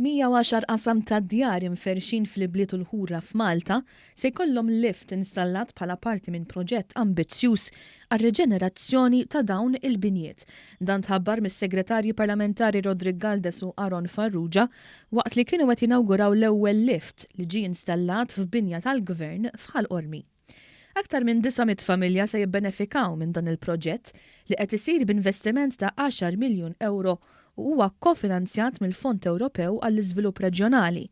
110 qasam ta' djar imferrxin fl-ibliet u l-ħura f'Malta se jkollhom lift installat bħala parti minn proġett ambizzjuż għar-riġenerazzjoni ta' dawn il-binjiet. Dan tħabbar mis-Segretarji Parlamentari Roderick Galdes u Aaron Farrugia waqt li kienu qed jinawguraw l-ewwel lift li ġie installat f'binja tal-Gvern f'Ħal Qormi. Aktar minn 900 familja se jibbenefikaw minn dan il-proġett li qed isir b'investiment ta' għaxar miljun ewro u huwa kkofinanzjat mill-Fond Ewropew għall-Iżvilupp Reġjonali.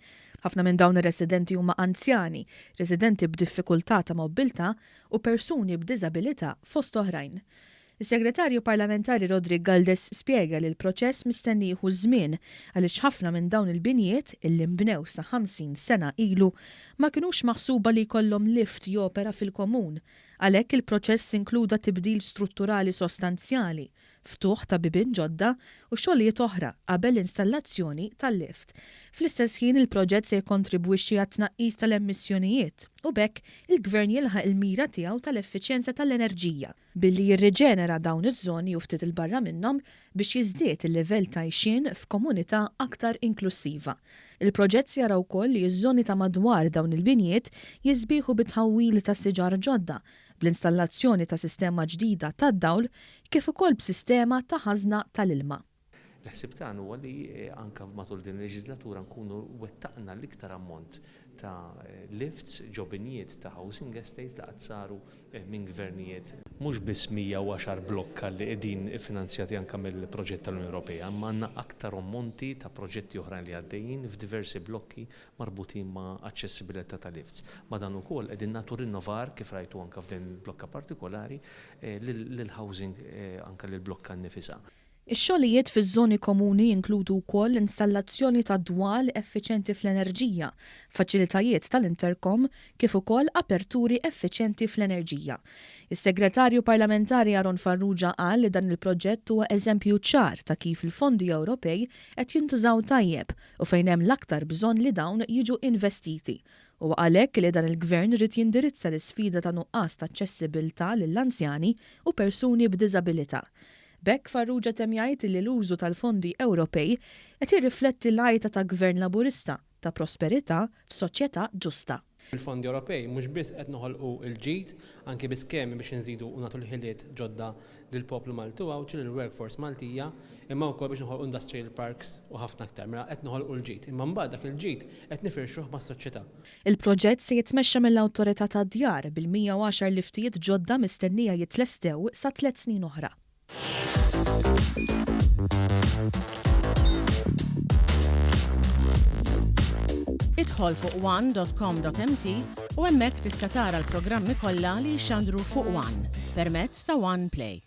Ħafna minn dawn ir-residenti huma anzjani, residenti b'diffikultà ta' mobbiltà u persuni b'diżabilità fost oħrajn. Is-Segretarju Parlamentari Roderick Galdes spjega li l-proċess mistenni jieħu ż-żmien għaliex ħafna minn dawn il-binjiet, illi nbnew sa 50 sena ilu, ma kinux maħsuba li jkollhom lift jopera fil-komun. Għalhekk il-proċess inkluda tibdil strutturali sostanzjali, ftuħ ta' bibien ġodda u xogħlijiet oħra qabel l-installazzjoni tal-lift. Fl-istess ħin il-proġett se jikkontribwixxi għat-tnaqqis tal-emissjonijiet u b'hekk il-Gvern jilħaq il-mira tiegħu tal-effiċjenza tal-enerġija billi jirriġenera dawn iż-żoni u ftit 'il barra minnhom biex jiżdied il-livell t'għajxien f'komunità aktar inklussiva. Il-proġett se jara wkoll li ż-żoni ta' madwar dawn il-binjiet jisbieħu bi tħawwil ta' siġar ġodda, bl-installazzjoni ta' sistema ġdida tad-dawl kif ukoll b'sistema ta' ħażna tal-ilma. Il-ħsieb tagħna huwa li anke matul din il-leġiżlatura nkunu wettaqna l-iktar ammont ta' lifts ġo binjiet ta' housing estates li qatt saru minn gvernijiet. Mhux biss 110 blokka li qegħdin iffinanzjati anke mill-proġett tal-Unjoni Ewropea, imma għandna aktar ammonti ta' proġetti oħrajn li għaddejjin f'diversi blokki marbutin ma' aċċessibilità ta' lifts. Ma' dan ukoll qegħdin nagħtu rinnovar, kif rajtu anke f'din il-blokka partikolari, lill-housing anke lill-blokka nnifisha. Ix-xogħlijiet fiż-żoni komuni jinkludu wkoll l-installazzjoni ta' dwal effiċjenti fl-enerġija, faċilitajiet tal-intercom kif ukoll aperturi effiċjenti fl-enerġija. Is-Segretarju Parlamentari Aaron Farrugia qal li dan il-proġett huwa eżempju ċar ta' kif il-fondi Ewropej qed jintużaw tajjeb u fejn hemm l-aktar bżonn li dawn jiġu investiti. Huwa għalhekk li dan il-Gvern ried jindirizza l-isfida ta' nuqqas ta' aċċessibilità lill-anzjani u persuni b'diżabilità. B'hekk Farrugia temm jgħid li l-użu tal-fondi Ewropej qed jirrifletti l-għajta ta' Gvern Laburista ta' prosperità f'soċjetà ġusta. Bil-fondi Ewropej mhux biss qed noħolqu l-ġid, anki bi skemi biex inżidu u nagħtu l-ħiliet ġodda lill-poplu Malti u Għawdxi, lill-workforce Maltija, imma wkoll biex noħolqu industrial parks u ħafna aktar. Mela qed noħolqu l-ġid, imma mbagħad dak il-ġid qed nifirxuh mas-soċjetà. Il-proġett se jitmexxa mill-Awtorità tad-Djar, bil-110 liftijiet ġodda mistennija jitlestew sa tlett snin oħra. Idħol fuq one.com.mt u hemmhekk tista' tara l-programmi kollha li jixxandru fuq One permezz ta' One Play.